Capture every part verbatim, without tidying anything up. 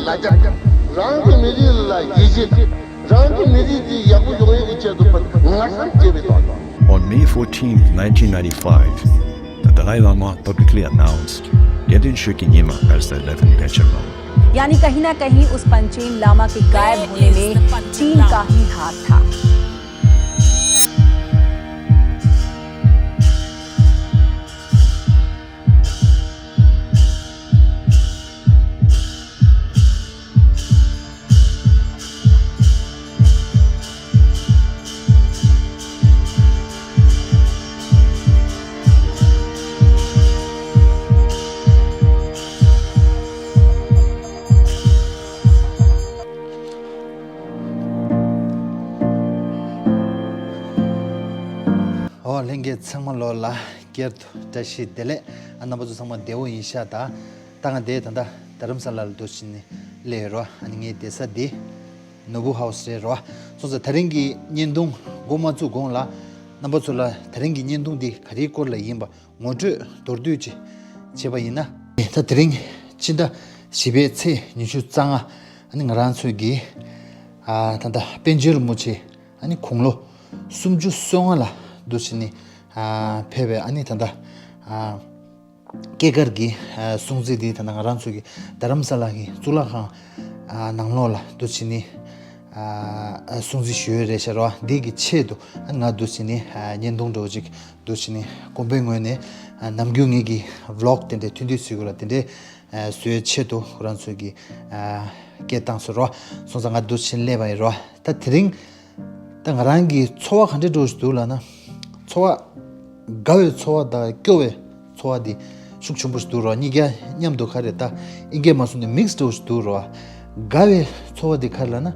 རང་གི་མི་རིགས་ལ་ཡིད་ཆེས། རང་གི་མི་རིགས་འདི་ཡག་པོ་ཡོང་ཡག་གི་ཆེད་དུ་ང་སེམས་བསྐྱེད་པའི་ཐོག་ནས། On May fourteenth, nineteen ninety-five, the Dalai Lama publicly announced Gyaltsuen Shokyi Nyima as the eleventh Panchen Lama. यानी कहीं ना कहीं उस पंचेन लामा के गायब होने में चीन का ही हाथ था। ཨོ་ལྷན་རྒྱས་ཚང་མ་ལོ་ལ་བསྐྱར་དུ་བཀྲ་ཤིས་བདེ་ལེགས། ཨ་རྣམ་པ་ཚོ་ཚང་མ་བདེ་པོ་ཡིན་ཤག་ད། ད་ང་འདི་ད་ལྟ་རྡ་རམ་ས་ལ་ལ་འདུག་ཕྱིན་ནས་སླེབས་ཡོད་རོ། ཨ་ནི་ངའི་བསྡད་ས་འདི་ནོ་བུ་ཧའུ་སི་རེད་རོ། སོང་ཙང་ད་རིང་གི་བརྙན་ཐུང་འགོ་མ་བཙུགས་གོང་ལ་རྣམ་པ་ཚོ་ལ་ད་རིང་གི་བརྙན་ཐུང་འདི་ག་རེའི་སྐོར་ལ་ཡིན་པ་ངོ་སྤྲོད་མདོར་བསྡུས་ཅིག་བྱས་པ་ཡིན་ན། ད་དེ་རིང་ཕྱི་ཟླ་བཞི་པའི་ཚེས་ཉི་ཤུ་རྩ་ལྔ། ཨ་ནི་ང་རང་ཚོའི་གི་ཨ་ད་ལྟ་པཎ་ཆེན་རིན་པོ་ཆེ་ཨ་ནི་དགུང་ལོ་སུམ་ཅུ་སོ་ལྔ་ལ་འདུག་ཕྱིན་ནས་ཨ་ཕེབས་པའི་ཨ་ནི་ད་ལྟ་ཨ་སྐྱེས་སྐར་གྱི་ཨ་སྲུང་བརྩི་འདི་ད་ལྟ་ང་རང་ཚོ་གི་རྡ་རམ་ས་ལ་གི་གཙུག་ལག་ཁང་ཨ་ནང་ལོགས་ལ་འདུག་ཕྱིན་ནས་ཨ་སྲུང་བརྩི་ཞུ་ཡས་རེད་ཤག་རོ། འདི་གི་ཆེད་དུ་ཨ་ང་འདུག་ཕྱིན་ནས་ཨ་བརྙན་ཐུང་འདྲ་བོ་ཅིག་འདུག་ཕྱིན་ནས་དགོན་པའི་ངོས་ནས་ཨ་ནམ་རྒྱུན་ངེད་ཀྱི་ཝི་ལོག་དེ་འདྲའི་ཐུང་ཐུང་བཟོ་དགོས་ལ་དེ་འདྲའི་ཨ་བཟོ་ཡས་ཆེད་དུ་ཁོ་རང་ཚོས་ཀྱི་ཨ་སྐད་བཏང་སོང་རོ། སོང་ཙང་ང་འདུག་ཕྱིན་སླེབས་པ་ཡིན་རོ། ད་དེ་རིང་ད་ང་རང་གི་ཚོར་བ་ག་འདྲ་འདྲ་བོ་ཞིག་འདུག་ལབ་ན། ཚོར་བ་དགའ་བའི་ཚོར་བ་དང་སྐྱོ་བའི་ཚོར་བ་དེ་ཤུགས་ཆེན་པོ་ཞིག་འདུག་རོ། གཉིས་ཀ་མཉམ་དུ་ག་རེ་ད་ཨིན་སྐད་མ་སོང་ནས་མིག་སི་འདྲ་བོ་ཞིག་འདུག་རོ། དགའ་བའི་ཚོར་བ་དེ་ག་རེ་ལབ་ན།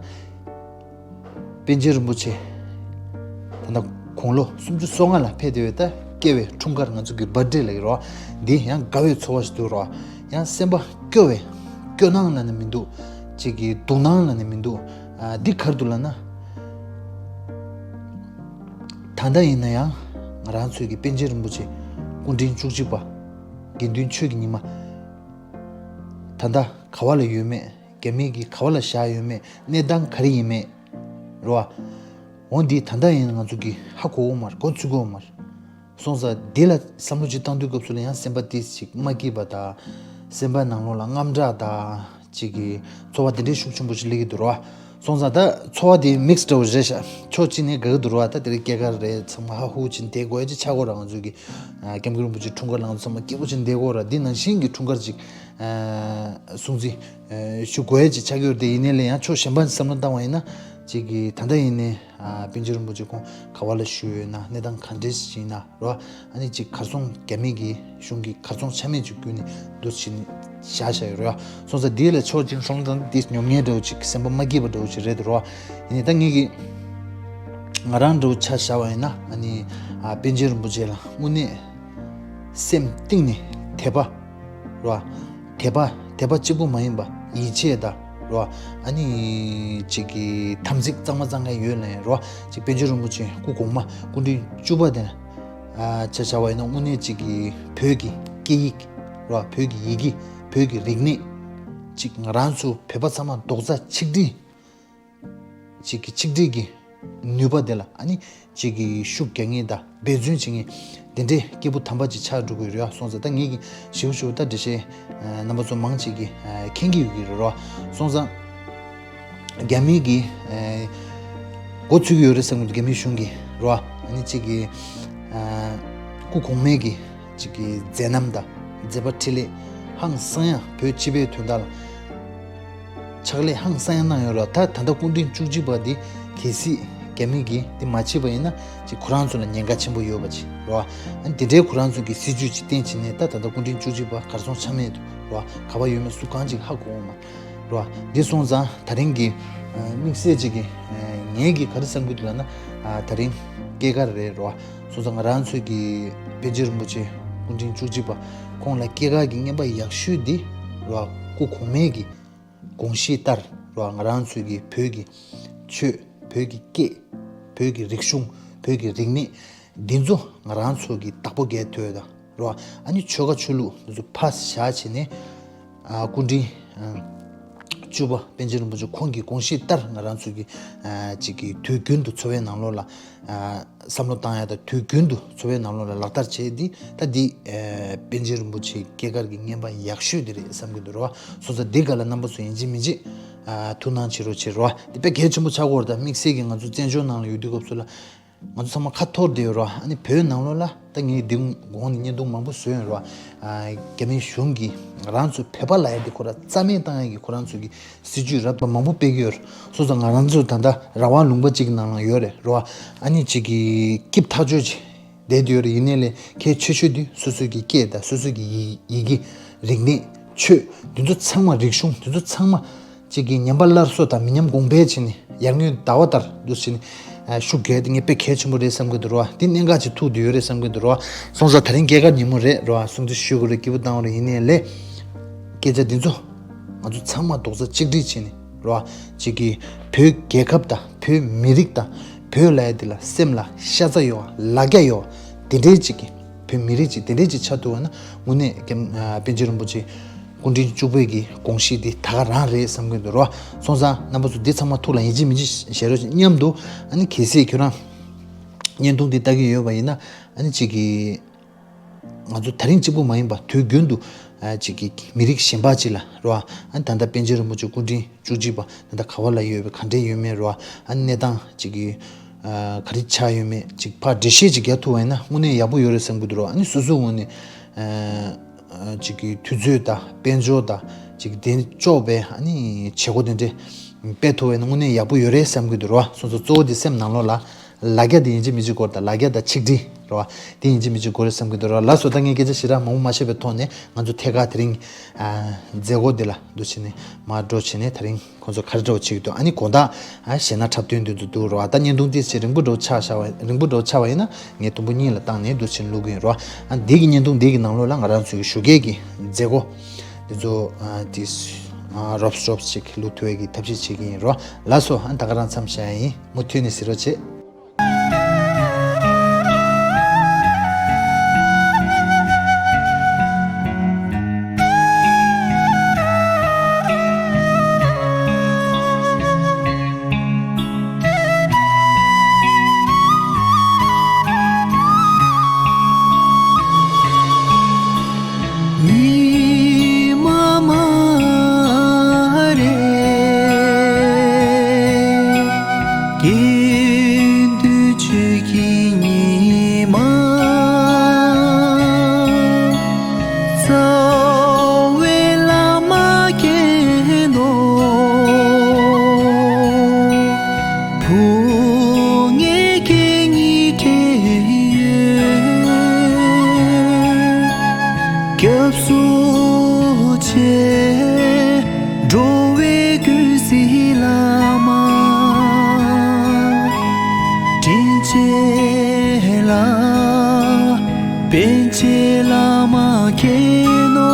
པཎ་ཆེན་རིན་པོ་ཆེ་ད་ལྟ་དགུང་ལོ་སུམ་ཅུ་སོ་ལྔ་ལ་ཕེབས་བསྡད་པའི་ད་སྐྱེས་པའི་འཁྲུངས་སྐར་ང་ཚོ་གི་བར་ཌེ་ལབ་ཀྱི་རོ། འདི་ཡང་དགའ་བའི་ཚོར་བ་ཞིག་འདུག་རོ། ཡང་སེམས་པ་སྐྱོ་བའི་སྐྱོ་སྣང་ལབ་ནས་མི་འདུག་ཅིག་གི་སྡུག་སྣང་ལབ་ནས་མི་འདུག་ཨ་འདི་ག་རེ་འདུག་ལབ་ན། ད་ལྟ་ཡིན་ན་ཡང་ང་རང་ཚོའི་གི་པཎ་ཆེན་རིན་པོ་ཆེ་སྐུ་ཕྲེང་བཅུ་གཅིག་པ་དགེ་འདུན་ཆོས་ཀྱི་ཉི་མ་ད་ལྟ་ག་བ་ལ་ཡོད་མེད། རྒྱ་མི་གིས་ག་བ་ལ་བཞག་ཡོད་མེད། གནས་སྟངས་ག་རེ་ཡིན་མེད་རེད་བ། འོ་འདི་ད་ལྟ་ཡིན་ན་ང་ཚོ་གིས་ཧ་གོ་གི་མ་རེད། མགོ་ཚོད་ཀྱི་ཡོད་མ་རེད། སོང་ཙང་འདི་ལ་བསམ་བློ་ཅིག་བཏང་དུས་སྐབས་སུ་ལ་ཡང་སེམས་པ་ཏིས་ཅིག་མ་སྐྱིད་པ་དང་། སེམས་པ་ནང་ལོགས་ལ་དངངས་སྐྲག་དང་ཅིག་གི་ཚོར་བ་དེ་འདྲའི་ཤུགས་ཆེན་པོ་ཞིག་སླེབས་ཀྱི་འདུག་རོ། སོང་ཙང་ད་ཚོར་བ་དེ་མིག་སི་འདྲ་བོ་རེད་ཤག་ཕྱོགས་གཅིག་ནས་དགའ་གི་འདུག་རོ། ད་དེ་རིང་སྐྱེས་སྐར་རེད། ཚང་མ་ཧ་ཧུ་ཅིག་བསྡད་དགོས་ཡ་ཅིག་ཆགས་ཀྱི་ཡོད་རེད། ང་ཚོ་གི་ཨ་ཀེམ་གི་རིན་པོ་ཆེ་འཁྲུངས་སྐར་ལ་ང་ཚོ་ཚང་མ་སྐྱིད་པོ་ཅིག་བསྡད་དགོས་རེད། འདི་ནང་བཞིན་གྱི་འཁྲུངས་སྐར་ཅིག་ཨ་སྲུང་བརྩི་ཨ་ཞུ་དགོས་ཡ་ཅིག་ཆགས་ཀྱི་ཡོད་རེད། དེ་ཡིན་ནའི་ལས་ཡང་ཕྱོགས་གཞན་པ་བསམ་བློ་བཏང་བ་ཡིན་ན་ཅིག་གི་ད་ལྟ་ཡིན་ནའི་ཨ་པཎ་ཆེན་རིན་པོ་ཆེ་ཁོང་ག་བ་ལ་བཞུགས་ཡོད་ན། གནས་སྟངས་ག་འདྲས་ཅིག་ཡིན་ན་རོ། ཨ་ནི་ཅིག་གར་སོང་རྒྱ་མི་གི་གཞུང་གི་གར་སོང་ཆ་མེད་ཅིག་བརྒྱུད་ནས་འདུག་ཕྱིན་བཞག་བཞག་ཡོད་རེད། སོང་ཙང་འདི་ལ་ཕྱོགས་གཅིག་སོང་ཙང་འདི་ཉོབ་ངེས་འདྲ་བོ་ཅིག་སེམས་པ་མ་སྐྱིད་པ་འདྲ་བོ་ཅིག་རེད་འདུག་རོ། ཡིན་ནའི་ད་ངེད་ཀྱི་ང་རང་འདྲ་བོ་ཆ་བཞག་པ་ཡིན་ན། ཨ་ནི་ཨ་པཎ་ཆེན་རིན་པོ་ཆེ་ལ་དངོས་གནས་སེམས་གཏིང་ནས་དད་པ་རོ། དད་པ་དད་པ་གཅིག་པུ་མ་ཡིན་པ་ཡིད་ཆེས་དང་རོ། ཨ་ནི་ཅིག་གི་དམ་ཚིག་གཙང་མ་གཙང་ཁ་ཡོད་ལ་ཡིན་རོ། ཅིག་པཎ་ཆེན་རིན་པོ་ཆེ་སྐུ་གོང་མ་སྐུ་ཕྲེང་བཅུ་པ་དེ་ཨ་ཆ་བཞག་པ་ཡིན་ན་དངོས་གནས་ཅིག་གི་བོད་ཀྱི་སྐད་ཡིག་རོ། བོད་ཀྱི་ཡི་གེ། བོད་ཀྱི་རིག་གནས། ཅིག་ང་རང་ཚོ་བོད་པ་ཚང་མ་རྡོག་རྩ་ཆིག་སྒྲིལ་ཅིག་གི་ཆིག་སྒྲིལ་གྱི་ནུས་པ་དེ་ལ་ཨ་ནི་ཅིག་གི་ཤུགས་རྒྱག་མཁན་དང་འབད་བརྩོན་བྱེད་མཁན་དེ་འདྲའི་སྐྱེས་བུ་དམ་པ་ཅིག་ཆགས་འགྲོ་གི་ཡོད་རེད། སོང་ཙང་ད་ངེད་ཀྱི་ཞེ་པོ་ཞེ་པོ་ད་འགྲེལ་བཤད་ཨ་རྣམ་པ་ཚོ་མང་ཆེ་གིས་ཨ་མཁྱེན་གྱི་ཡོད་ཀྱི་རེད་རོ། སོང་ཙང་རྒྱ་མི་གིས་ཨ་མགོ་ཚོད་ཀྱི་ཡོད་རེད་བསམ་གྱི་འདུག་རྒྱ་མི་གཞུང་གིས་རོ། ཨ་ནི་ཅིག་གི་ཨ་སྐུ་གོང་མའི་གི་ཅིག་གི་མཛད་རྣམ་དང་མཛད་པ་འཕྲིན་ལས་ཧང་སང་ཡང་བོད་སྤྱི་པའི་དོན་དག་ལ་ཕྱག་ལས་ཧང་སང་ཡང་གནང་ཡོད་རེད། ད་ད་ལྟ་སྐུ་ཕྲེང་བཅུ་གཅིག་པ་འདི་གལ་སྲིད་རྒྱ་མི་གིས་འདི་མ་བྱས་པ་ཡིན་ན་ཅིག་ཁོ་རང་ཚོ་ལ་ཉེན་ཁ་ཆེན་པོ་ཡོད་པ་ཅིག་རེད་བ། ཨ་ནི་དེ་འདྲའི་ཁོ་རང་ཚོ་གི་སྲིད་ཇུས་ཅིག་བསྟན་བྱས་ནས་ད་ད་ལྟ་སྐུ་ཕྲེང་བཅུ་གཅིག་པ་གར་སོང་ཆ་མེད་དུ་རེད་བ། ག་པར་ཡོད་མེད་སུ་གང་ཅིག་ཧ་གོ་འོང་མ་རེད་བ། འདི་སོང་ཙང་ད་རིང་གི་ཨ་དམིགས་བསལ་ཅིག་གི་ཨ་ངེད་ཀྱིས་ག་རེ་བསམ་གྱི་འདུག་ལབ་ན། ཨ་ད་རིང་སྐྱེས་སྐར་རེད་རེད་བ། སོང་ཙང་ང་རང་ཚོའི་གི་པཎ་ཆེན་རིན་པོ་ཆེ་སྐུ་ཕྲེང་བཅུ་གཅིག་པ་ཁོང་ལ་སྐྱེས་སྐར་གྱི་རྔན་པ་ཡག་ཤོས་འདི་རེད་བ། སྐུ་གོང་མའི་གི་དགོངས་གཞི་ལྟར་རེད་བ། ང་རང་ཚོའི་གི་བོད་ཀྱི་ཆོས། བོད་ཀྱི་སྐད། བོད་ཀྱི་རིག་གཞུང་། བོད་ཀྱི་རིག་གནས། འདི་ཚོ་ང་རང་ཚོ་གི་བདག་པོ་རྒྱག་ཐུབ་ཡ་དང་རེད་བ། ཨ་ནི་ཆོལ་ཁ་ཆོས་ལུགས་འདི་ཚོ་ཕར་བཞག་བྱས་ནས་ཨ་སྐུ་ཕྲེང་ཨ་ བཅུ་པ་པཎ་ཆེན་རིན་པོ་ཆེ་ཁོང་གི་དགོངས་གཞི་ལྟར་ང་རང་ཚོ་གི་ཨ་ཅིག་གི་དུས་རྒྱུན་དུ་འཚོ་བའི་ནང་ལོགས་ལ་ཨ་བསམ་བློ་བཏང་ཡ་དང་དུས་རྒྱུན་དུ་འཚོ་བའི་ནང་ལོགས་ལ་ལག་བསྟར་བྱས་ཏེ་ད་འདི་ཨ་པཎ་ཆེན་རིན་པོ་ཆེའི་སྐྱེས་སྐར་གྱི་བརྙན་པར་ཡག་ཤོས་དེ་རེད་བསམ་གྱི་འདུག་རོ། སོང་ཙང་འདི་ག་ལ་རྣམ་པ་ཚོ་ཡིན་གཅིག་མིན་གཅིག་ཨ་ཐུགས་སྣང་བྱེད་རོགས་བྱེད་རོ། འདི་དཔེ་གལ་ཆེན་པོ་ཆགས་ཀྱི་ཡོད་རེད། ད་དམིགས་བསལ་གྱི་ང་ཚོ་བཙན་བྱོལ་ནང་ལ་ཡོད་དུས་སྐབས་སུ་ལ། ང་ཚོ་ཚང་མ་ཁ་འཐོར་བསྡད་ཡོད་རེད་བ། ཨ་ནི་བོད་ནང་ལོགས་ལ་ད་ངས་འདི་གོང་ནས་བརྙན་ཐུང་མང་པོ་བཟོས་ཡོད་རེད་བ། ཨ་རྒྱ་མིའི་གཞུང་གིས་ང་རང་ཚོ་བོད་པ་ལབ་ཡ་འདི་ཁོ་རང་རྩ་མེད་བཏང་ཡ་གི་ཁོ་རང་ཚོ་གི་སྲིད་ཇུས་རབ་དང་མང་པོ་སྤེལ་གྱི་ཡོད་རེད། སོང་ཙང་ང་རང་ཚོ་ད་ལྟ་རང་དབང་ལུང་པ་གཅིག་གི་ནང་ལ་ཡོད་རེད་རེད་བ། ཨ་ནི་གཅིག་གི་སྐྱིད་ཐག་ཆོད་ཅིག་བསྡད་ཡོད་རེད། ཡིན་ནའི་ལས་གལ་ཆེ་ཤོས་འདི་སོ་སོའི་གི་སྐད་དང་སོ་སོའི་གི་ཡི་ཡི་གེ། རིག་གནས། ཆོས། འདི་ཚོ་ཚང་མ། རིག་གཞུང་འདི་ཚོ་ཚང་མ་གཅིག་གི་ཉམས་པ་སླར་གསོ་དང་མི་ཉམས་གོང་འཕེལ་བྱས་ནས་ཡར་ངོའི་ཟླ་བ་ལྟར་འདུག་བྱས་ནས་ཨ་ཤུགས་རྒྱག་དེ་ངས་དཔེ་གལ་ཆེན་པོ་རེད་བསམ་གྱི་འདུག་རོ། འདི་གནད་འགག་ཅིག་ཐུག་བསྡད་ཡོད་རེད་བསམ་གྱི་འདུག་རོ། སོང་ཙང་ད་རིང་སྐྱེས་སྐར་ཉིན་མོ་རེད་རོ། སྲུང་བརྩི་ཞུ་དགོས་རེད། སྐྱིད་པོ་བཏང་དགོས་རེད། ཡིན་ནའི་ལས་སྐད་ཆ་འདི་ཚོ་ང་ཚོ་ཚང་མ་རྡོག་རྩ་གཅིག་སྒྲིལ་བྱས་ནས་རོ། གཅིག་གི་བོད་རྒྱལ་ཁབ་དང་བོད་མི་རིགས་དང་བོད་ལབ་ཡ་འདི་ལ་སེམས་ལ་ཤ་ཚ་ཡོད་པ། ལ་རྒྱ་ཡོད་པ་དེ་འདྲའི་གཅིག་གི་བོད་མི་རིགས་གཅིག་དེ་འདྲའི་གཅིག་ཆགས་ཐུབ་པ་ན་དངོས་གནས་ཀྱི་ཨ་པཎ་ཆེན་རིན་པོ་ཆེ་སྐུ་ཕྲེང་བཅུ་པའི་གི་དགོངས་གཞི་འདི་ད་ག་རང་རེད་བསམ་གྱི་འདུག་རོ། སོང་ཙང་རྣམ་པ་ཚོ་འདི་ཚང་མ་ཐུགས་ལ་ཡིན་གཅིག་མིན་གཅིག་བཞེས་རོགས་མཉམ་དུ། ཨ་ནི་གལ་སྲིད་ཁྱོད་རང་བརྙན་ཐུང་འདི་ལྟ་གི་ཡོད་པ་ཡིན་ན། ཨ་ནི་གཅིག་གི་ང་ཚོ་ད་རིང་གཅིག་པུ་མ་ཡིན་པ་དུས་རྒྱུན་དུ་ཨ་གཅིག་གི་མི་རིགས་གཞན་པ་གཅིག་ལ་རོ། ཨ་ནི་ད་ལྟ་པཎ་ཆེན་རིན་པོ་ཆེ་སྐུ་ཕྲེང་བཅུ་གཅིག་པ་ད་ལྟ་ག་བ་ལ་ཡོད་པའི་ག་འདྲས་ཡོད་མེད་རོ། ཨ་ནི་གནས་སྟངས་གཅིག་གི་ཨ་ག་རེ་ཆགས་ཡོད་མེད་གཅིག་ཕར་འགྲེལ་བཤད་ཅིག་རྒྱག་ཐུབ་པ་ཡིན་ན་དངོས་གནས་ཡག་པོ་ཡོད་རེད་བསམ་གྱི་འདུག་རོ། ཨ་ནི་སོ་སོའི་ངོས་ནས་ཨ་ཨ་གཅིག་གི་དུས་ཚོད་དང་དཔལ་འབྱོར་དང་གཅིག་གི་དེ་ལྕོགས་པའི་ཨ་ནི་བྱེད་སྒོ་དེ་འདྲས་སྤེལ་ཐུབ་པ་ཡིན་ན་དངོས་གནས་ཡག་པོ་ཡོད་རེད་བསམ་གྱི་འདུག་རོ། སོ་སོ་གཙོ་བོ་དེ་སེམས་ནང་ལོགས་ལ། ལ་རྒྱ་དེ་ཡིན་གཅིག་མིན་གཅིག་དགོས་རེད། ད་ལ་རྒྱ་དང་ཆིག་སྒྲིལ་རེད་བ། དེ་ཡིན་གཅིག་མིན་གཅིག་དགོས་རེད་བསམ་གྱི་འདུག་རེད་བ། ལགས་སོ། ད་ངས་སྐད་ཆ་ཞེ་དྲག་མང་པོ་མ་བཤད་པའི་ཐོག་ནས་ང་ཚོ་ཐད་ཀར་དེ་རིང་ཨ་མཛད་སྒོ་འདི་ལ་འདུག་བྱས་ནས་མར་འགྲོ་བྱས་ནས་ད་རིང་ཁོང་ཚོ་ག་རེ་འདྲ་བོ་བྱེད་ཀྱི་འདུག་ཨ་ནི་དགོང་དག་ཨ་གཞས་སྣ་འཁྲབ་སྟོན་འདི་ཚོ་འདུག་རེད་བ། ད་བརྙན་ཐུང་དེ་ཚོ་རིང་པོ་འདྲ་བོ་ཆགས་ཤག་པ། རིང་པོ་འདྲ་བོ་ཆགས་པ་ཡིན་ན་ངས་དུམ་བུ་གཉིས་ལ་བཏང་ནས་འདུག་བྱས་ནས་བླུག་གི་ཡིན་རེད་བ། ཨ་འདི་གི་བརྙན་ཐུང་འདི་གི་ནང་ལོགས་ལ་ང་རང་ཚོའི་ཞོགས་ཀས་ཀྱི་མཛད་སྒོ་འདི་ཚོ་ཨ་དེ་ཨ་རོབ་རོབ་ཅིག་བླུག་ཐུབ་ཡས་ཀྱི་ཐབས་ཤེས་བྱེད་ཀྱི་ཡིན་རེད་བ། ལགས་སོ། ཨ་ད་ག་རང་མཚམས་བཞག་ཡིན། མུ་མཐུད་ནས་གཟིགས་རོགས་བྱེད། ཉི་མ་མ་རེད། དགེ་འདུན་ཆོས་ཀྱི་ཉི་མ། རྩ་བའི་བླ་མ་མཁྱེན་ནོ། བུ་ངས་སྐད་གཉིས་དྲན་ཡོད། སྐྱབས་སུ་མཆི། འགྲོ་བའི་ཀུན་གཟིགས་བླ་མ། དྲིན་ཆེ་ལ། པཎ་ཆེན་བླ་མ་མཁྱེན་ནོ།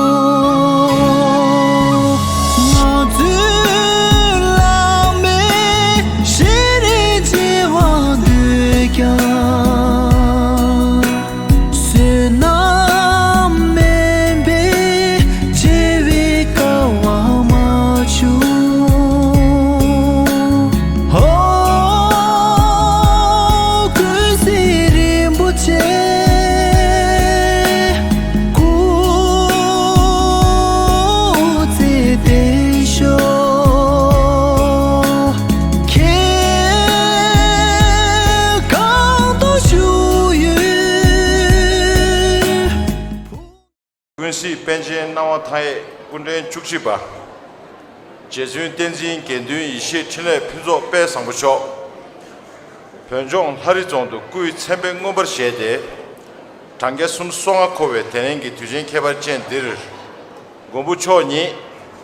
ང་ཚོའི་བླ་མའི་ཞལ་རས་མཇལ་བར་འདོད་ཀྱང་། བསོད་ནམས་དམན་པས་མཇལ་བའི་སྐལ་བ་མ་བྱུང་། ཧོ། ཀུན་གཟིགས་རིན་པོ་ཆེ། སྐུ་ཚེ་བརྟན་ཤོག། ཁྱེད་གང་དུ་བཞུགས་ཡོད། ཀུན་གཟིགས་པཎ་ཆེན་སྣང་བ་མཐའ་ཡས་སྐུ་ཕྲེང་བཅུ་གཅིག་པ། རྗེ་བཙུན་བསྟན་འཛིན་དགེ་འདུན་ཡེ་ཤེས་འཕྲིན་ལས་ཕུན་ཚོགས་དཔལ་བཟང་པོ་མཆོག། བོད་ལྗོངས་ལྷ་རི་རྫོང་དུ་སྐུའི་མཚན་དཔེ་མངོན་པར་བཞེས་ཏེ། གྲངས་བརྒྱ་སུམ་ཅུ་སོ་ལྔ་འཁོར་བའི་དེ་རིང་གི་དུས་ཆེན་ཁྱད་པར་ཅན་འདིར། མགོན་པོ་མཆོག་ཉིད་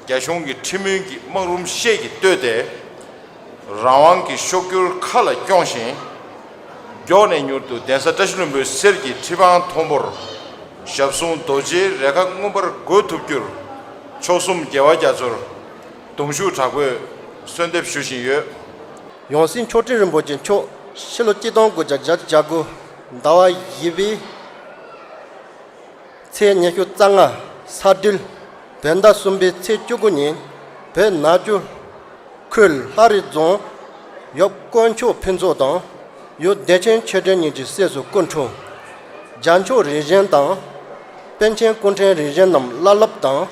རྒྱ་གཞུང་གི་ཁྲིམས་མོལ་གྱི་སྨག་རུམ་ཤེལ་གྱིས་བཏོད་དེ། རང་དབང་གི་གཤོག་འགྱུར་མཁའ་ལ་སྐྱོང་ཞིང་། མགྱོགས་ནས་མྱུར་དུ་གདན་ས་བཀྲ་ཤིས་ལྷུན་པོའི་གསེར་གྱི་ཁྲི་པང་མཐོན་པོར། ཞབས་ཟུང་རྡོ་རྗེའི་རལ་ཁ་མངོན་པར་དགོད་ཐུབ་རྒྱུར། མཆོག་གསུམ་རྒྱལ་བ་རྒྱ་མཚོར་གདུང་ཤུགས་དྲག་པོས་གསོལ་འདེབས་ཞུ་བཞིན་ཡོད། ཡང་སྲིད་མཆོག་སྤྲུལ་རིན་པོ་ཆེ་མཆོག་ཕྱི་ལོ་གཅིག་སྟོང་དགུ་བརྒྱ་བརྒྱད་ཅུ་གྱ་དགུ་ཟླ་བ་བཞི་པའི་ཚེས་ཉི་ཤུ་རྩ་ལྔ་ས་སྦྲུལ་བོད་ཟླ་གསུམ་པའི་ཚེས་བཅུ་དགུ་ཉིན། བོད་ནག་ཆུ་ཁུལ་ལྷ་རི་རྫོང་ཡབ་དཀོན་མཆོག་ཕུན་ཚོགས་དང་། ཡུལ་བདེ་ཆེན་ཆོས་སྒྲོན་གཉིས་ཀྱི་སྲས་སུ་སྐུ་འཁྲུངས། རྒྱལ་མཆོག་རིགས་ཞེན་དང་། པཎ་ཆེན་སྐུ་ཕྲེང་རིགས་ཞེན་རྣམས་བླ་སློབ་དང་།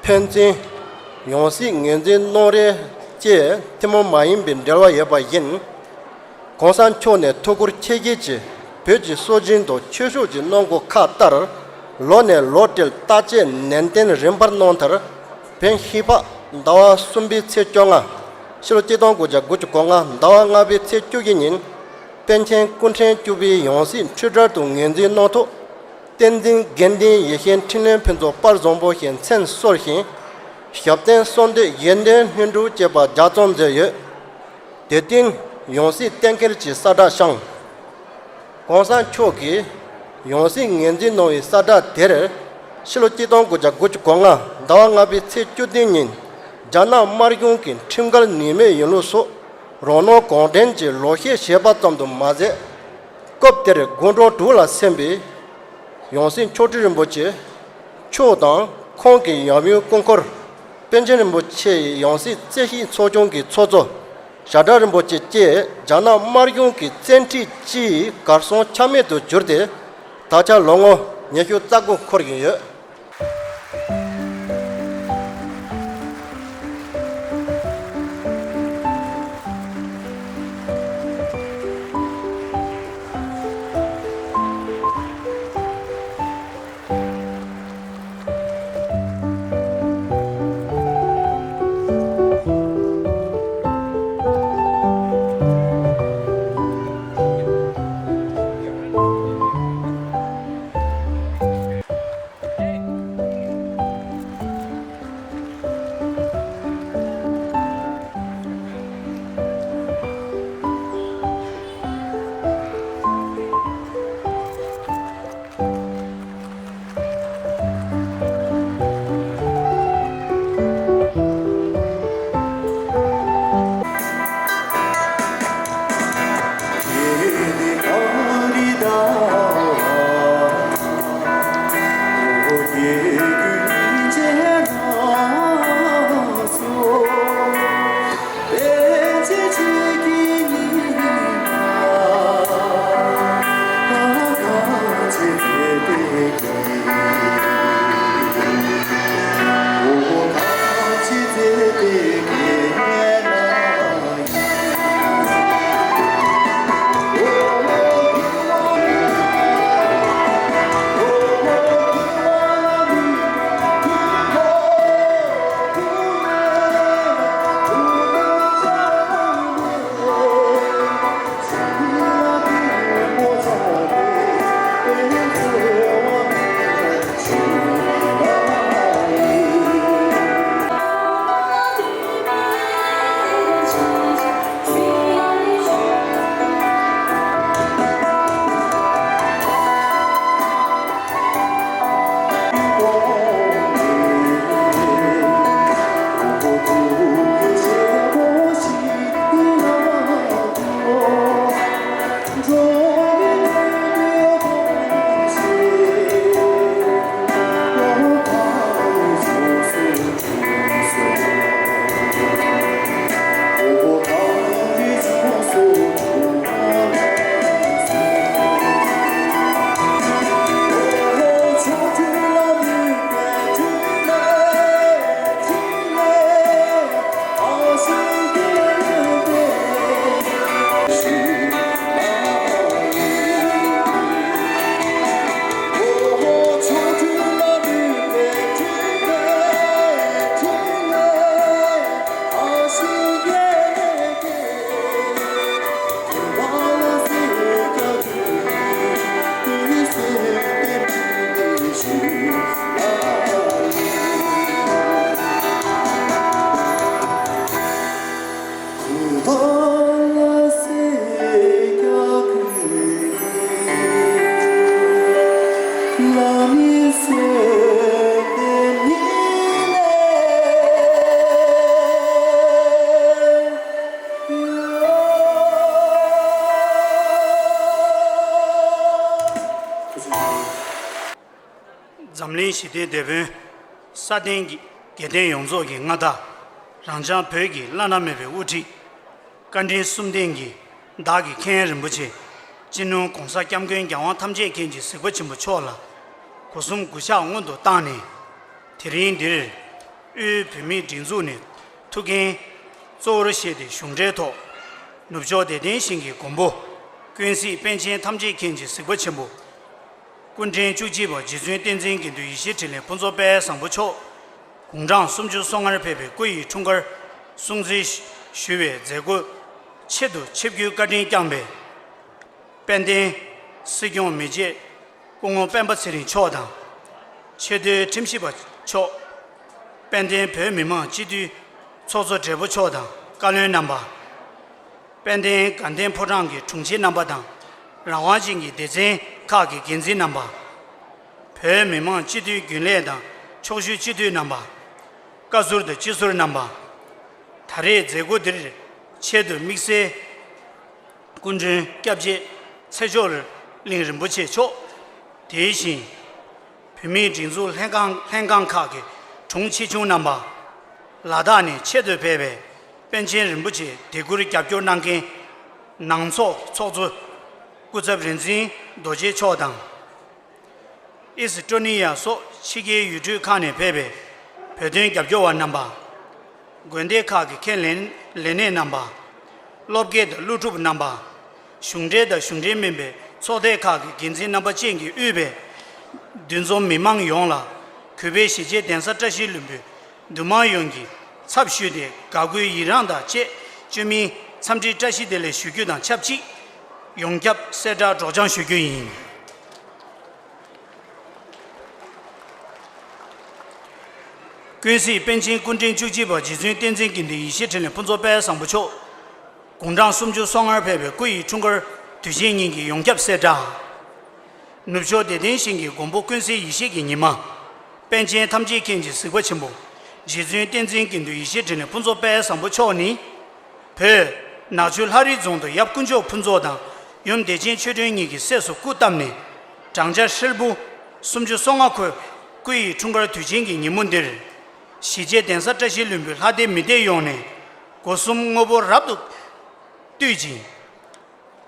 ཕན་ཚུན་ཡང་སྲིད་ངོས་འཛིན་གནང་རེས་བཅས་ཐུན་མོང་མ་ཡིན་པའི་འབྲེལ་བ་ཡོད་པ་བཞིན། གོང་ས་མཆོག་ནས་ཐུགས་ཁུར་ཆེ་བསྐྱེད་ཀྱིས་བོད་ཀྱི་སྲོལ་རྒྱུན་དང་ཆོས་ཕྱོགས་ཀྱི་གནང་སྒོ་ཁག་ལྟར། ལོ་ནས་ལོ་བརྒལ་བརྟག་དཔྱད་ནན་ཏན་རིམ་པར་གནང་མཐར། བོད་ཧི་ཕག་ཟླ་བ་གསུམ་པའི་ཚེས་བཅོ་ལྔ། ཕྱི་ལོ་གཅིག་སྟོང་དགུ་བརྒྱ་དགུ་བཅུ་གོ་ལྔ་ཟླ་བ་ལྔ་པའི་ཚེས་བཅུ་བཞི་ཉིན། པཎ་ཆེན་སྐུ་ཕྲེང་བཅུ་པའི་ཡང་སྲིད་འཁྲུལ་བྲལ་དུ་ངོས་འཛིན་གནང་ཐོག་བསྟན་འཛིན་དགེ་འདུན་ཡེ་ཤེས་འཕྲིན་ལས་ཕུན་ཚོགས་དཔལ་བཟང་པོ་ཞེས་མཚན་གསོལ་ཞིང་། ཞབས་བརྟན་གསོལ་འདེབས་གཞན་དོན་སྙན་སྒྲོན་བཅས་པ་ལྗགས་རྩོམ་མཛད་ཡོད། དེ་བསྟུན་ཡང་སྲིད་གཏན་འཁེལ་གྱི་གསལ་བསྒྲགས་བསྐྱངས། གོང་ས་མཆོག་གིས་ཡང་སྲིད་ངོས་འཛིན་གནང་བའི་གསལ་བསྒྲགས་དེར། ཕྱི་ལོ་གཅིག་སྟོང་དགུ་བརྒྱ་དགུ་བཅུ་གོ་ལྔ་ཟླ་བ་ལྔ་པའི་ཚེས་བཅུ་བདུན་ཉིན། རྒྱ་ནག་དམར་གཞུང་གི་ཁྲིམས་འགལ་ཉེས་མེད་ཡིན་ལུགས་སོགས་རང་སྣང་གང་དྲན་གྱིས་ལོག་བཤད་བྱས་པ་ཙམ་དུ་མ་ཟད། སྐབས་དེར་དགུང་གྲངས་དྲུག་ལ་སོན་པའི་ཡང་སྲིད་མཆོག་སྤྲུལ་རིན་པོ་ཆེ་མཆོག་དང་ཁོང་གི་ཡབ་ཡུམ་སྐུ་འཁོར་པཎ་ཆེན་རིན་པོ་ཆེ་ཡི་ཡང་སྲིད་རྩོད་གཞི་ཚོགས་ཆུང་གི་ཚོགས་གཙོ་ཞྭ་སྒྲ་རིན་པོ་ཆེ་བཅས་རྒྱ་ནག་དམར་གཞུང་གི་བཙན་ཁྲིད་ཀྱིས་གར་སོང་ཆ་མེད་དུ་གྱུར་ཏེ། ད་ཆ་ལོ་ངོ་ཉི་ཤུ་རྩ་དགུ་འཁོར་བཞིན་ཡོད། འཛམ་གླིང་ཞི་བདེའི་དེད་དཔོན། སྲ་བརྟན་གྱི་དགེ་ལྡན་ཡོངས་རྫོགས་ཀྱི་མངའ་བདག་དྲང་བྱང་བོད་ཀྱི་བླ་ན་མེད་པའི་དབུ་ཁྲིད། བཀའ་དྲིན་གསུམ་ལྡན་གྱི་བདག་གི་མཁན་རིན་པོ་ཆེ། སྤྱི་ནོར་༧གོང་ས་༧སྐྱབས་མགོན་༧རྒྱལ་དབང་ཐམས་ཅད་མཁྱེན་ཅིང་གཟིགས་པ་ཆེན་པོ་མཆོག་ལ། སྒོ་གསུམ་གུས་ཕྱག་སྔོན་དུ་བཏང་ནས། དེ་རིང་འདིར་དབུས་བོད་མིའི་སྒྲིག་འཛུགས་ནས་ཐུགས་འགན་གཙོ་བོར་བཞེས་ཏེ་གཞུང་འབྲེལ་ཐོག་ནུབ་ཕྱོགས་བདེ་ལྡན་ཞིང་གི་མགོན་པོ་ཀུན་གཟིགས་པཎ་ཆེན་ཐམས་ཅད་མཁྱེན་ཅིང་གཟིགས་པ་ཆེན་པོ། སྐུ་ཕྲེང་བཅུ་གཅིག་པ་རྗེ་བཙུན་བསྟན་འཛིན་དགེ་འདུན་ཡེ་ཤེས་འཕྲིན་ལས་ཕུན་ཚོགས་དཔལ་བཟང་པོ་མཆོག་དགུང་གྲངས་སུམ་ཅུ་སོ་ལྔར་ཕེབས་པའི་སྐུ་ཡི་འཁྲུངས་སྐར་སྲུང་བརྩི་ཞུ་བའི་མཛད་སྒོ་ཆེད་དུ་ཆིབས་བསྒྱུར་བཀའ་དྲིན་བསྐྱངས་པའི་དཔལ་ལྡན་སྲིད་སྐྱོང་མི་རྗེ་སྐུ་ངོ་སྤེན་པ་ཚེ་རིང་མཆོག་དང་། ཆེས་མཐོའི་ཁྲིམས་ཞིབ་པ་མཆོག་དཔལ་ལྡན་བོད་མི་མང་སྤྱི་འཐུས་ཚོགས་གཙོ་སྦྲེལ་པོ་མཆོག་དང་བཀའ་བློན་རྣམ་པ། དཔལ་ལྡན་དགའ་ལྡན་ཕོ་བྲང་གི་དྲུང་ཆེ་རྣམ་པ་དང་། རང་དབང་ཅན་གྱི་སྡེ་ཚན་ཁག་གི་འགན་འཛིན་རྣམ་པ། བོད་མི་མང་སྤྱི་འཐུས་རྒྱུན་ལས་དང་ཕྱོགས་བཞུགས་སྤྱི་འཐུས་རྣམ་པ། བཀའ་ཟུར་དང་སྤྱི་ཟུར་རྣམ་པ། ད་རེས་མཛད་སྒོ་འདིར་ཆེད་དུ་དམིགས་བསལ་སྐུ་མགྲོན་སྐྱབས་རྗེ་ཚེ་མཆོག་གླིང་རིན་པོ་ཆེ་མཆོག་དེ་བཞིན། བོད་མིའི་སྒྲིག་འཛུགས་ལྷན་ཁང་ལྷན་ཁང་ཁག་གི་དྲུང་ཆེ་ཆུང་རྣམ་པ། ལ་དྭགས་ནས་ཆེད་དུ་ཕེབས་པའི་པཎ་ཆེན་རིན་པོ་ཆེའི་དད་བཀུར་རྒྱབ་སྐྱོར་གནང་མཁན་ནང་ཚོགས་ཚོགས་གཙོ་སྐུ་ཚབ་རིག་འཛིན་རྡོ་རྗེ་མཆོག་དང་། ཨིས་ཀྲོ་ནི་ཡ་སོགས་ཕྱི་རྒྱལ་ཡུལ་གྲུའི་ཁག་ནས་ཕེབས་པའི་བོད་དོན་རྒྱབ་སྐྱོར་བ་རྣམ་པ། དགོན་སྡེ་ཁག་གི་ཁྱད་ལས་ལས་སྣེ་རྣམ་པ། སློབ་དགེ་དང་སློབ་ཕྲུག་རྣམ་པ། གཞུང་འབྲེལ་དང་གཞུང་འབྲེལ་མིན་པའི་ཚོགས་སྡེ་ཁག་གི་འགན་འཛིན་རྣམ་པ་བཅས་ཀྱིས་དབུས་པའི་འདུ་འཛོམས་མི་མང་ཡོངས་ལ་གུས་པས་གཞིས་བྱེས་གདན་ས་བཀྲ་ཤིས་ལྷུན་པོའི་འདུས་མང་ཡོངས་ཀྱི་ཚབ་ཞུས་ཏེ་དགའ་མགུའི་ཡི་རངས་དང་བཅས་བཅོས་མིན་འཚམས་འདྲི་བཀྲ་ཤིས་བདེ་ལེགས་ཞུ་རྒྱུ་དང་ཆབས་ཅིག་ཡོངས་ཁྱབ་གསལ་བསྒྲགས་སྒྲོག་སྦྱང་ཞུ་རྒྱུ་ཡིན། ཀུན་གཟིགས་པཎ་ཆེན་སྐུ་ཕྲེང་བཅུ་གཅིག་པ་རྗེ་བཙུན་བསྟན་འཛིན་དགེ་འདུན་ཡེ་ཤེས་འཕྲིན་ལས་ཕུན་ཚོགས་དཔལ་བཟང་པོ་མཆོག་དགུང་གྲངས་སུམ་ཅུ་སོ་ལྔར་ཕེབས་པའི་སྐུ་ཡི་འཁྲུངས་སྐར་དུས་ཆེན་ཉིན་གྱི་ཡོངས་ཁྱབ་གསལ་བསྒྲགས། ནུབ་ཕྱོགས་བདེ་ལྡན་ཞིང་གི་མགོན་པོ་ཀུན་གསལ་ཡེ་ཤེས་ཀྱི་ཉི་མ། པཎ་ཆེན་ཐམས་ཅད་མཁྱེན་ཅིང་གཟིགས་པ་ཆེན་པོ། རྗེ་བཙུན་བསྟན་འཛིན་དགེ་འདུན་ཡེ་ཤེས་འཕྲིན་ལས་ཕུན་ཚོགས་དཔལ་བཟང་པོ་མཆོག་ནི། བོད། ནག་ཆུ་ལྷ་རི་རྫོང་དུ་ཡབ་དཀོན་མཆོག་ཕུན་ཚོགས་དང་ཡུམ་བདེ་ཆེན་ཆོས་སྒྲོན་གཉིས་ཀྱི་སྲས་སུ་སྐུ་བལྟམས་ནས། བགྲང་བྱ་ཧྲིལ་པོ་སུམ་ཅུ་སོ་ལྔ་འཁོར་སྐུ་ཡི་འཁྲུངས་སྐར་དུས་ཆེན་གྱི་ཉིན་མོ་འདིར། གཞིས་བྱེས་གདན་ས་བཀྲ་ཤིས་ལྷུན་པོའི་ལྷ་སྡེ་མི་སྡེ་ཡོངས་ནས་སྒོ་གསུམ་དངོས་པོ་རབ་ཏུ་བཏུད་ཅིང་།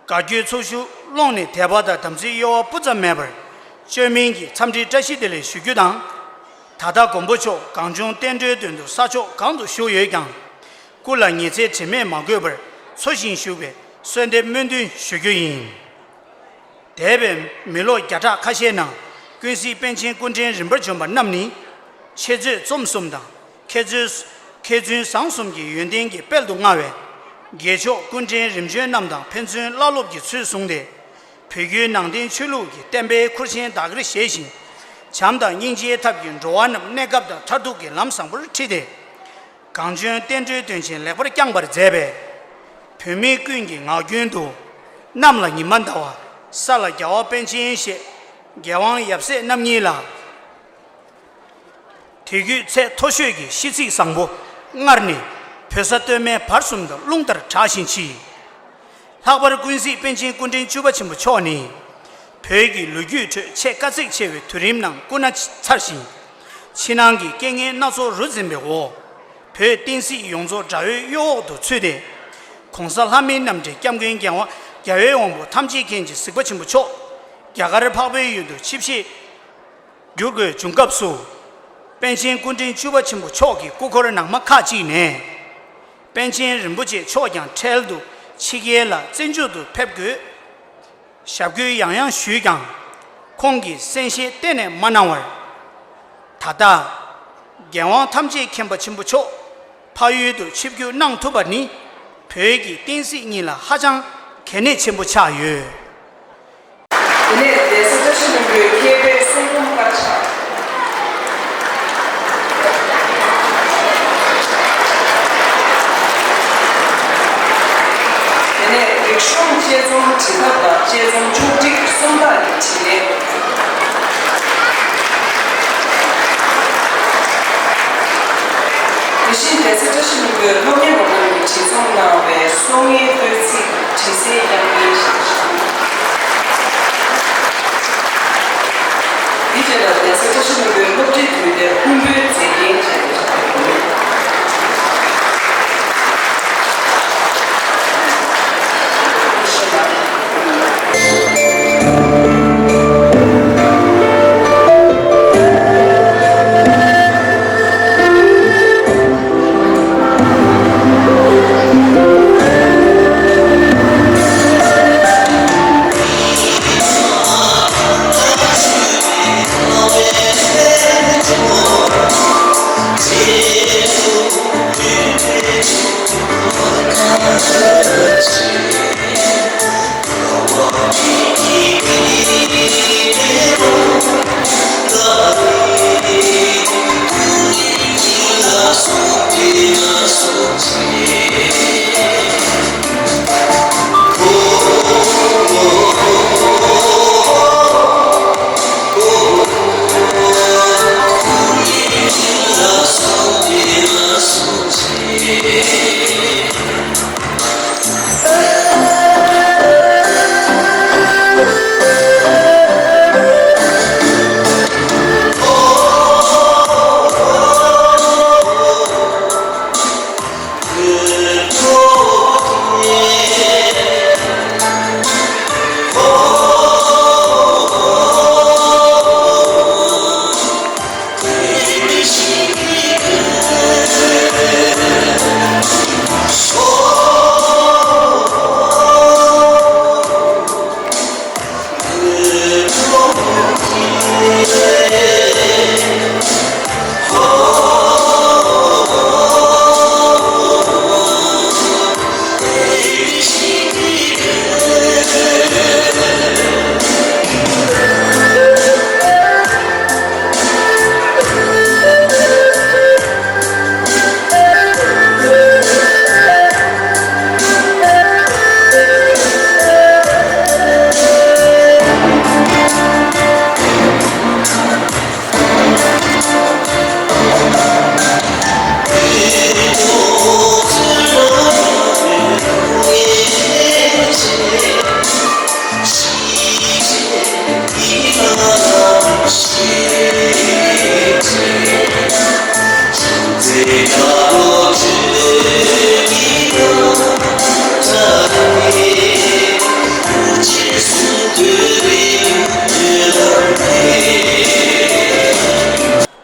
དགའ་སྐྱིད་ཚོགས་ཞུགས་ཀློང་ནས་དད་པ་དང་དམ་ཚིག་གཡོ་བ་སྤུ་ཙམ་མེད་པར་བཅོས་མིན་གྱི་འཚམས་འདྲི་བཀྲ་ཤིས་བདེ་ལེགས་ཞུ་རྒྱུ་དང་། ད་ལྟ་མགོན་པོ་མཆོག་གངས་ལྗོངས་བསྟན་འགྲོའི་དོན་དུ་ས་ཕྱོགས་གང་དུ་བཞུགས་ཡོད་ཀྱང་། སྐུ་ལ་ཉི་ཚེ་དྲི་མས་མ་གོས་པར་འཚོ་ཞིང་བཞུགས་པའི་གསོལ་འདེབས་སྨོན་འདུན་ཞུ་རྒྱུ་ཡིན། འདས་པའི་མི་ལོ་བརྒྱ་ཕྲག་ཁ་ཤས་ནང་ཀུན་གཟིགས་པཎ་ཆེན་སྐུ་ཕྲེང་རིམ་པར་བྱོན་པ་རྣམས་ནི། འཆད་རྩོད་རྩོམ་གསུམ་དང་། མཁས་བཙུན་མཁས་བཙུན་བཟང་གསུམ་གྱི་ཡོན་ཏན་གྱི་དཔལ་དུ་མངའ་བའི་རྒྱལ་མཆོག་སྐུ་ཕྲེང་རིམ་བྱོན་རྣམས་དང་ཕན་ཚུན་བླ་སློབ་ཀྱི་ཚུལ་བཟུང་སྟེ། བོད་བརྒྱུད་ནང་བསྟན་ཆོས་ལུགས་ཀྱི་བསྟན་པའི་ཁུར་ཆེན་བདག་གིར་བཞེས་ཤིང་། བྱམས་དང་སྙིང་རྗེའི་ཐབས་ཀྱིས་འགྲོ་བ་རྣམས་གནས་སྐབས་དང་མཐར་ཐུག་གི་ལམ་བཟང་པོར་ཁྲིད་དེ། གངས་ལྗོངས་བསྟན་འགྲོའི་དོན་ཆེན་ལེགས་པར་བསྐྱངས་པར་མཛད་པས། བོད་མི་ཀུན་གྱི་ངག་རྒྱུན་དུ། གནམ་ལ་ཉི་མ་ཟླ་བ། ས་ལ་རྒྱལ་བ་པཎ་ཆེན་ཞེས། རྒྱལ་དབང་ཡབ་སྲས་རྣམ་གཉིས་ལ། དད་གུས་ཚད་མཐོ་ཤོས་ཀྱི་ཤིས་ཚིག་བཟང་པོ་སྔར་ནས་བོད་ས་སྟོད་སྨད་བར་གསུམ་དུ་རླུང་ལྟར་གྲགས་བཞིན་མཆིས། ལྷག་པར་ཀུན་གཟིགས་པཎ་ཆེན་སྐུ་ཕྲེང་བཅུ་པ་ཆེན་པོ་མཆོག་ནི། བོད་ཀྱི་ལོ་རྒྱུས་ཁྲོད་ཆེས་དཀའ་ཚེགས་ཆེ་བའི་དུས་རིམ་ནང་སྐུ་ན་ཚར་ཞིང་། ཕྱི་ནང་གི་རྐྱེན་ངན་སྣ་ཚོགས་རུ་འཛིན་པའི་འོག་བོད་བསྟན་སྲིད་ཡོངས་རྫོགས་དགྲ་བོའི་གཡོ་འོག་ཏུ་ཚུད་དེ། ྋགོང་ས་ལྷ་མིའི་རྣམ་འདྲེན་སྐྱབས་མགོན་རྒྱལ་བ་རྒྱལ་བའི་དབང་པོ་ཐམས་ཅད་མཁྱེན་ཅིང་གཟིགས་པ་ཆེན་པོ་མཆོག་རྒྱ་གར་འཕགས་པའི་ཡུལ་དུ་ཆིབས་ཞལ་བསྒྱུར་དགོས་བྱུང་སྐབས་སུ། པཎ་ཆེན་སྐུ་ཕྲེང་བཅུ་པ་ཆེན་པོ་མཆོག་གི་སྐུ་འཁོར་ནང་མ་ཁག་ཅིག་ནས། པཎ་ཆེན་རིན་པོ་ཆེ་མཆོག་ཀྱང་འཕྲལ་དུ་ཕྱི་རྒྱལ་ལ་བཙན་བྱོལ་དུ་ཕེབས་དགོས། ཞབས་སྐུལ་ཡང་ཡང་ཞུས་ཀྱང་། ཁོང་གིས་གསན་བཞེས་གཏན་ནས་མ་གནང་བར། ད་ལྟ། རྒྱལ་དབང་ཐམས་ཅད་མཁྱེན་པ་ཆེན་པོ་མཆོག་ཕ་ཡུལ་དུ་ཆིབས་བསྒྱུར་གནང་ཐུབ་པ་ནི། བོད་ཀྱི་བསྟན་སྲིད་གཉིས་ལ་ཧ་ཅང་གལ་གནད་ཆེན་པོ་ཆགས་ཡོད། དེ་ནས་གདན་ས་བཀྲ་ཤིས་ལྷུན་པོའི་མཁས་པའི་གསན་སྒོམ་དཀར་ཆག་དེ་ནས་རིག་གཞུང་དཔྱད་རྩོམ་འབྲི་ཐབས་དང་དཔྱད་རྩོམ་ཕྱོགས་སྒྲིག་སུམ་རྟགས་ཀྱི་དྲིས་ལན། དེ་བཞིན་གདན་ས་བཀྲ་ཤིས་ལྷུན་པོའི་སློབ་གཉེར་བ་རྣམས་ཀྱིས་བྲིས་རྩོམ་གནང་བའི་སྲོག་ངན་བསྟོད་ཚིག་དྲི་གསལ་དབྱངས་འགྲེལ་ཞིག་བཞག་འདི་རྗེས་ལ་གདན་ས་བཀྲ་ཤིས་ལྷུན་པོའི་སློབ་ཁྲིད་དུས་དེབ་ཕུང་པོའི་མཛེས་རྒྱན་བཅས་ཀྱི་ཕྱག་དེབ་ཡོད།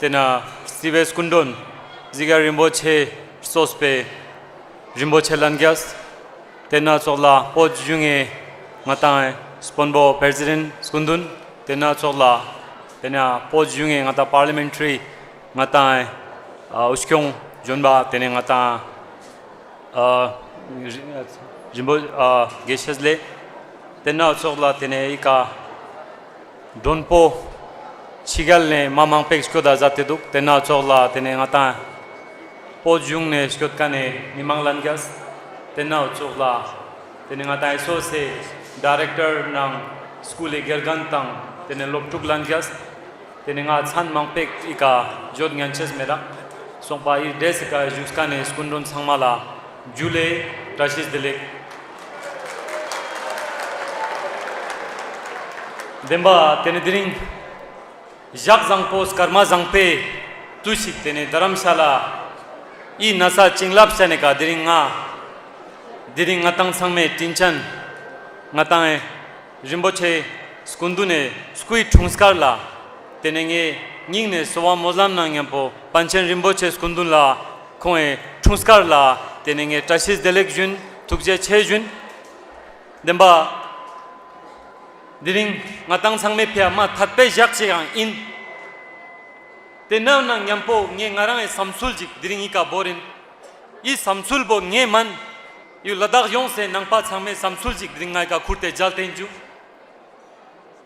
དེ་ན་སྲིད་པའི་སྐུ་མགྲོན་གཟིགས་རྒྱལ་རིན་པོ་ཆེ་གཙོས་པའི་རིན་པོ་ཆེ་ལྷན་རྒྱས། དེ་ན་ཚོགས་ལ་བོད་གཞུང་ངེ་ང་དང་དཔོན་པོ་པྲེ་སི་ཌེན་སྐུ་མདུན། དེ་ན་ཚོགས་ལ་དེ་ན་བོད་གཞུང་ངེ་ང་དང་པར་ལི་མེན་ཊ་རི་ང་དང་ཨ་དབུ་སྐྱོང་གཞོན་པ། དེ་ནས་ང་དང་ཨ་རིན་པོ་ཨ་དགེ་བཤེས་ལགས། དེ་ན་ཚོགས་ལ་དེ་ནས་ཨི་ཀ་མགྲོན་པོ་ཕྱི་རྒྱལ་ནས་མ་མང་པོ་སྐྱོད་ད་མཛད་དེ་འདུག་དེ་ན་ཚོགས་ལ་དེ་ནས་ང་དང་བོད་གཞུང་ནས་སྐྱོད་མཁན་ནས་མི་མང་ལྷན་རྒྱས། དེ་ན་ཚོགས་ལ་དེ་ནས་ང་དང་ཨེ་སོ་སི་ཨེ་ཌའི་རེག་ཊར་ནང་སྐུལ་ལས་དགེ་རྒན་དང་དེ་ནས་སློབ་ཕྲུག་ལྷན་རྒྱས། དེ་ནས་ང་མཚན་མང་པོ་ཨི་ཀ་བརྗོད་ཉན་ཆེས་མེད་ར། སོང་པ་ཨི་ཌེ་སི་ཀ་བཞུགས་མཁན་ནས་སྐུ་མགྲོན་ཚང་མ་ལ་ཇུ་ལེ་བཀྲ་ཤིས་བདེ་ལེགས། བདེན་པ་དེ་ནས་དེ་རིང་ཞག་བཟང་པོ་སྐར་མ་བཟང་པོའི་དུས་ཤིག་དེ་ནས་རྡ་རམ་ཤ་ལ་ཨི་ན་ས་བྱིན་རླབས་ཤ་ནས་ཀ་དེ་རིང་ང་དེ་རིང་ང་དང་ཚང་མའི་དྲིན་ཅན་ང་དང་རིན་པོ་ཆེ་སྐུ་མདུན་ནས་སྐུའི་འཁྲུངས་སྐར་ལ། དེ་ནས་ངས་སྙིང་ནས་གསོལ་བ་སྨོན་ལམ་ནང་མཉམ་པོ་པཎ་ཆེན་རིན་པོ་ཆེ་སྐུ་མདུན་ལ་ཁོང་ངི་འཁྲུངས་སྐར་ལ་དེ་ནས་ངས་བཀྲ་ཤིས་བདེ་ལེགས་ཞུན། ཐུགས་རྗེ་ཆེ་ཞུན། བདེན་པ། དེ་རིང་ང་དང་ཚང་མའི་ཕི་ཡ་མ་ཐད་པའི་ཞག་ཅིག་ཡང་ཡིན། དེ་ནང་ནང་མཉམ་པོ་ངས་ང་རང་ཡི་བསམ་ཚུལ་ཅིག་དེ་རིང་ཡི་ཀ་བོར་ཡིན། ཡི་བསམ་ཚུལ་བོ་ངས་མན། ཡུལ་ལ་དྭགས་ཡོངས་སེ་ནང་པ་ཚང་མའི་བསམ་ཚུལ་ཅིག་དེ་རིང་ང་ཡི་ཀ་ཁུར་ཏེ་མཇལ་ཏེ་འཇུ།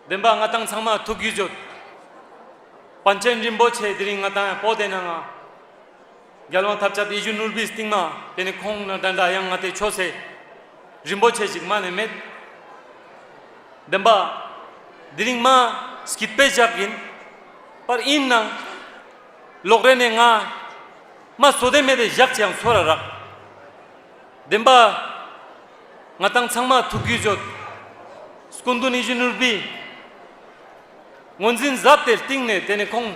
བདེན་པ་ང་དང་ཚང་མ་ཐུགས་ཡིད་བརྗོད། པཎ་ཆེན་རིན་པོ་ཆེ་དེ་རིང་ང་དང་བོད་དེ་ནང་ང་རྒྱལ་དབང་ཐབས་ཆག་ཡིད་བཞིན་ནོར་བུའི་སྟེང་མ་དེ་ནས་ཁོང་ན་འདྲ་འདྲ་ཡང་ང་དེ་ཆོས་སེ་རིན་པོ་ཆེ་ཞིག་མ་ནས་མེད། བདེན་པ། དེ་རིང་མ་སྐྱིད་པའི་ཞག་ཡིན། པར་ཡིན་ནང་ལོག་རེ་ནས་ང་མ་སོ་དེ་མེད་དེ་ཞག་ཅིག་ཡང་ཚོར་ར་རག་བདེན་པ། ང་དང་ཚང་མ་ཐུགས་རྒྱུས་བརྗོད། སྐུ་མདུན་ཡིད་བཞིན་ནོར་བུའི་ངོས་འཛིན་ཟབ་དེ་སྟེང་ནས་དེ་ནས་ཁོང་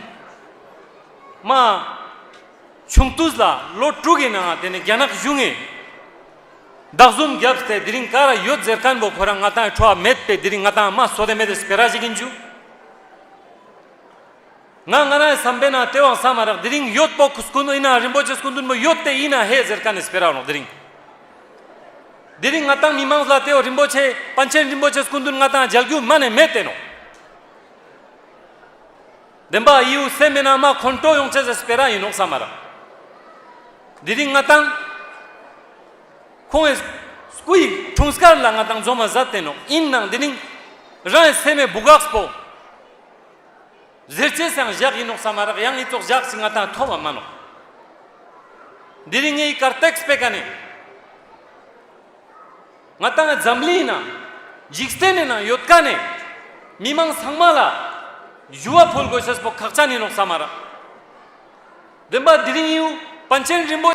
མ་ཆུང་དུས་ལ་ལོ་དྲུག་གི་ནང་དེ་ནས་རྒྱ་ནག་གཞུང་ངི་བདག་འཛུམ་བརྒྱབ་སྟེ་དེ་རིང་ག་ར་ཡོད་ཟེར་མཁན་པོ་ཁོ་རང་ང་དང་ཁྲོ་བ་མེད་པས་དེ་རིང་ང་དང་མ་སོ་དེ་མེད་དེ་སྤེ་ར་ཞིག་ཡིན་རྒྱུ། ང་ང་རང་བསམ་པའི་ནང་དེ་བང་བསམ་མ་རག་དེ་རིང་ཡོད་པོ་ཁུ་སྐུ་མདུན་ཡིན་ན་རིན་པོ་ཆེ་སྐུ་མདུན་མོ་ཡོད་དེ་ཡིན་ན་ཧེ་ཟེར་མཁན་ནི་སྤེ་ར་ནོ་དེ་རིང་། དེ་རིང་ང་དང་མི་མང་ལ་དེ་བོ་རིན་པོ་ཆེ་པཎ་ཆེན་རིན་པོ་ཆེ་སྐུ་མདུན་ང་དང་མཇལ་རྒྱུ་མ་ནས་མེད་དེ་ནོ། བདེན་པ་ཡིའུ་སེམས་མེད་ན་མ་ཁོང་ཁྲོ་ཡོང་ཆེ་ཟེར་སྤེ་ར་ཡིན་ནོག་བསམ་མ་རག་དེ་རིང་ང་དང་ཁོང་ངི་སྐུའི་འཁྲུངས་སྐར་ལ་ང་དང་འཛོམས་མ་མཛད་དེ་ནོག་ཡིན་ནང་དེ་རིང་རང་ངི་སེམས་མེད་སྦུག་གག་སྤོ། ཟེར་ཅེས་སང་བཞག་ཡིན་ནོག་བསམ་མ་རག་ཡང་ཨི་ཙོག་བཞག་ཅིག་ང་དང་ཐོབ་བ་མ་ནོག་དེ་རིང་ངས་ཨི་ཀར་ཏེགས་པེ་ཀ་ནས་ང་དང་འཛམ་གླིང་ནང་འཇིག་རྟེན་ནི་ནང་ཡོད་ཀ་ནས་མི་མང་ཚང་མ་ལ་ཞུ་བ་ཕུལ་དགོས་ཤེས་པོ་ཁག་ཅན་ཡིན་ནོག་བསམ་མ་རག་བདེན་པ་དེ་རིང་ཡིའུ་པཎ་ཆེན་རིན་པོ་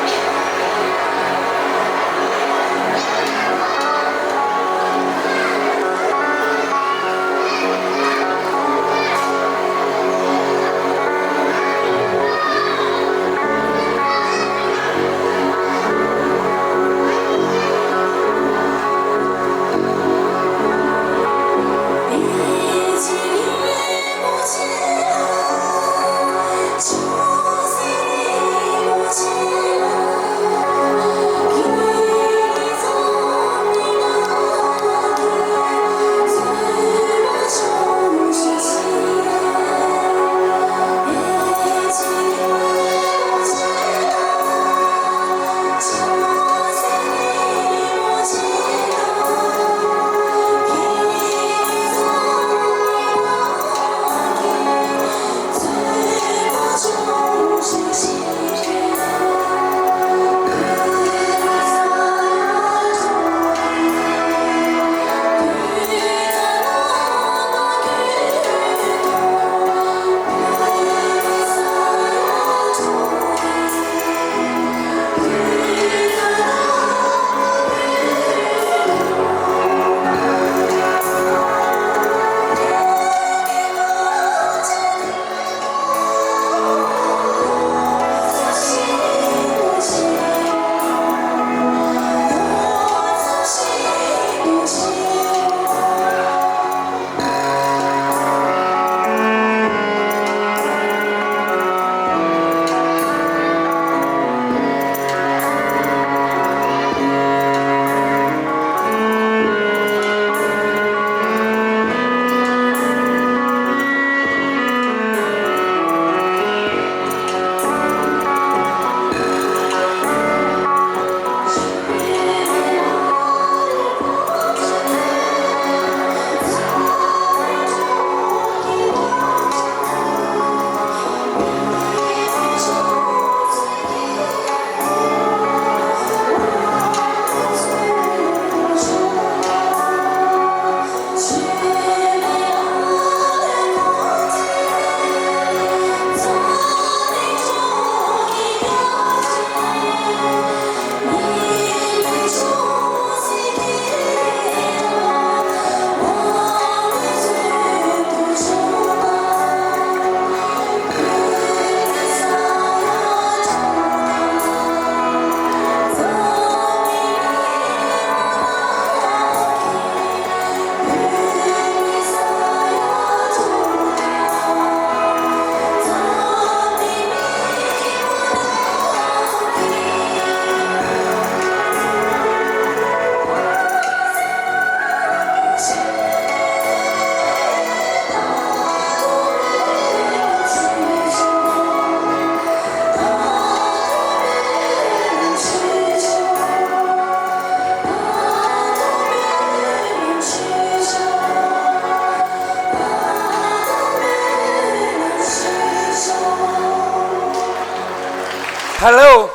Hello,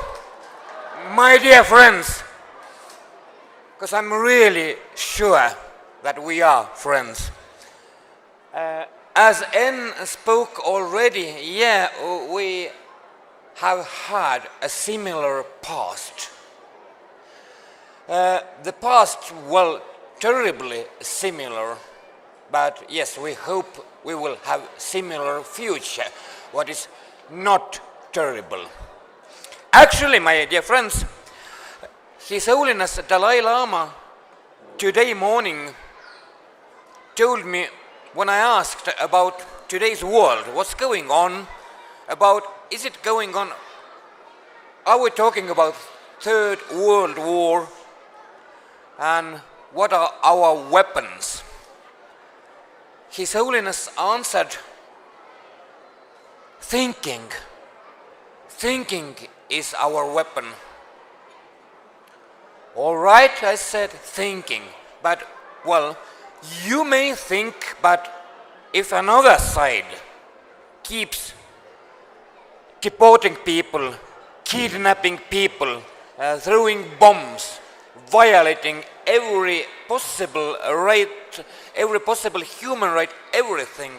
my dear friends, because I'm really sure that we are friends. Uh, as N spoke already, yeah, we have had a similar past. Uh, the past, well, terribly similar, but yes, we hope we will have similar future, what is not terrible. Actually, my dear friends, His Holiness Dalai Lama today morning told me when I asked about today's world, what's going on, about is it going on, are we talking about Third World War, and what are our weapons? His Holiness answered, thinking. Thinking is our weapon. All right, I said, thinking. But, well, you may think, but if another side keeps deporting people, kidnapping people, uh, throwing bombs, violating every possible right, every possible human right, everything,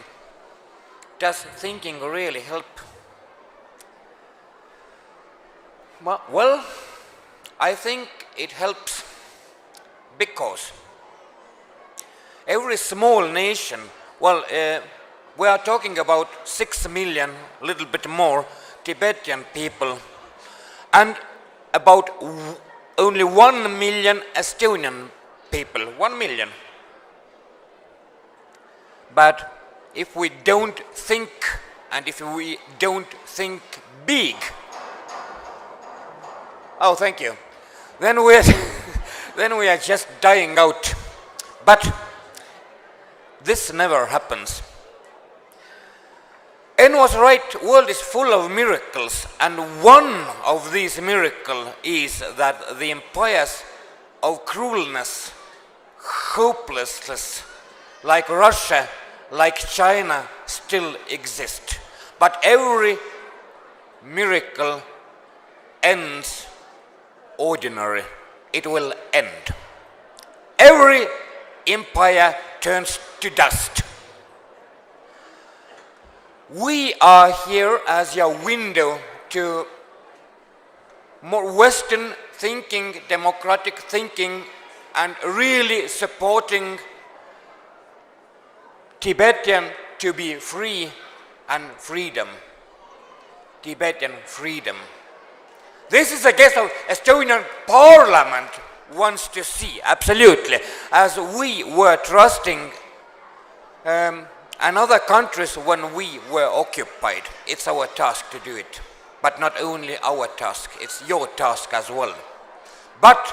does thinking really help? Ma- Well, I think it helps because every small nation, well, uh, we are talking about six million, little bit more, Tibetan people, and about w- only one million Estonian people. One million. But if we don't think, and if we don't think big, oh, thank you, then we are, then we are just dying out. But this never happens. N was right, world is full of miracles, and one of these miracles is that the empires of cruelness, hopelessness, like Russia, like China, still exist. But every miracle ends ordinary. It will end. Every empire turns to dust. We are here as your window to more Western thinking, democratic thinking, and really supporting Tibetan to be free and freedom. Tibetan freedom. This is a case of Estonian parliament wants to see, absolutely, as we were trusting um, another countries when we were occupied. It's our task to do it. But not only our task, it's your task as well. But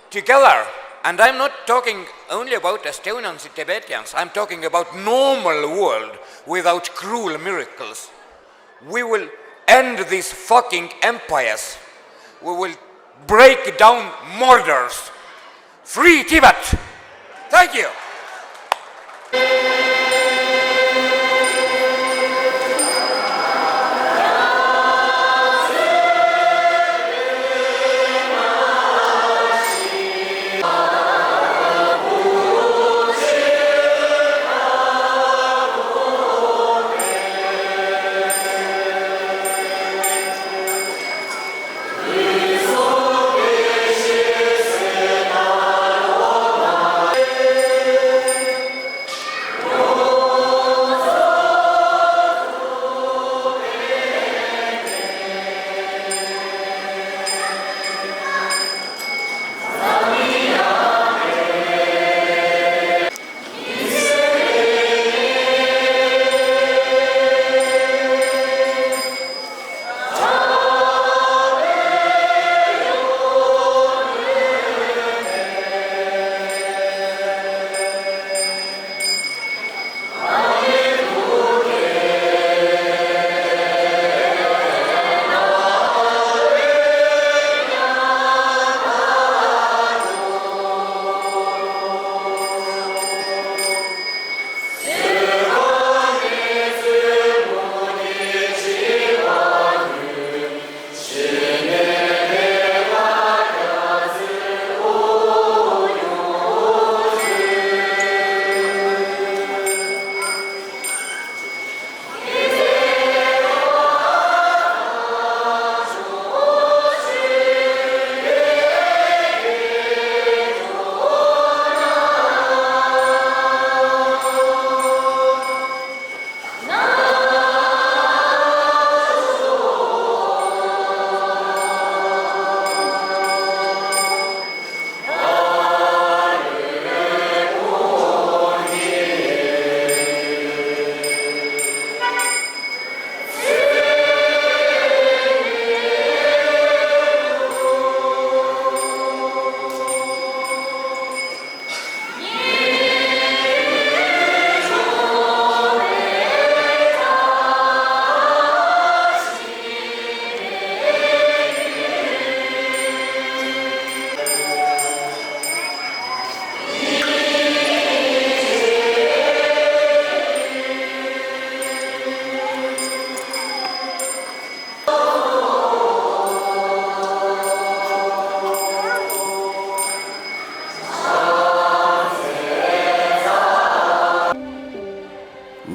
together, and I'm not talking only about Estonians and Tibetans, I'm talking about normal world without cruel miracles. We will end these fucking empires. We will break down murders. Free Tibet! Thank you.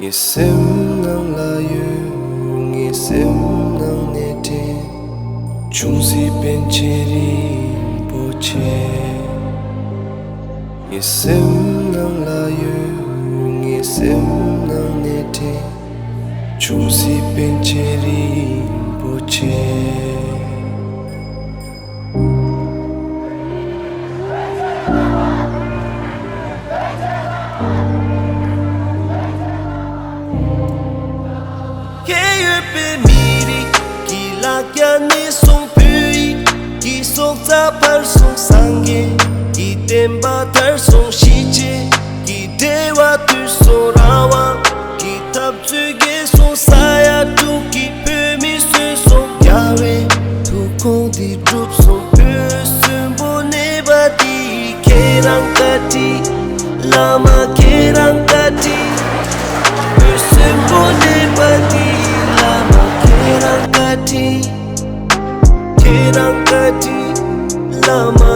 ངའི་སེམས་ནང་ལ་ཡོད། ངའི་སེམས་ནང་ནས་དྲན། ཆུང་སྲིད་པཎ་ཆེན་རིན་པོ་ཆེ། ངའི་སེམས་ནང་ལ་ཡོད། ངའི་སེམས་ནང་ནས་དྲན། ཆུང་སྲིད་པཎ་ཆེན་རིན་པོ་ཆེ། ཁྱེད་ཡོད་པའི་མི་རིགས་ཀྱི་ལ་རྒྱ་ནས་སོང་བོད་ཡིག་གི་སྲོག་རྩ་ཕར་སོང་སངས་རྒྱས་ཀྱི་བསྟན་པ་དར་སོང་གཞིས་བྱེས་ཀྱི་འབྲེལ་བ་དུལ་སོང་རང་དབང་གི་འཐབ་རྩོད་རྒྱས་སོང་ས་ཡ་དྲུག་གི་བོད་མི་གསོན་སོང་རྒྱལ་བའི་ཐུགས་དགོངས་འདི་འགྲུབ་སོང་བོད་གསོན་པོ་གནས་པ་འདི་ཁྱེད་རང་བཀའ་དྲིན། བླ་མ་ཁྱེད་རང་བཀའ་དྲིན། བོད་གསོན་པོ་གནས་པ་འདི་བླ་མ་ཁྱེད་རང་བཀའ་དྲིན། ཁྱེད་རང་བཀའ་དྲིན། བླ་མ་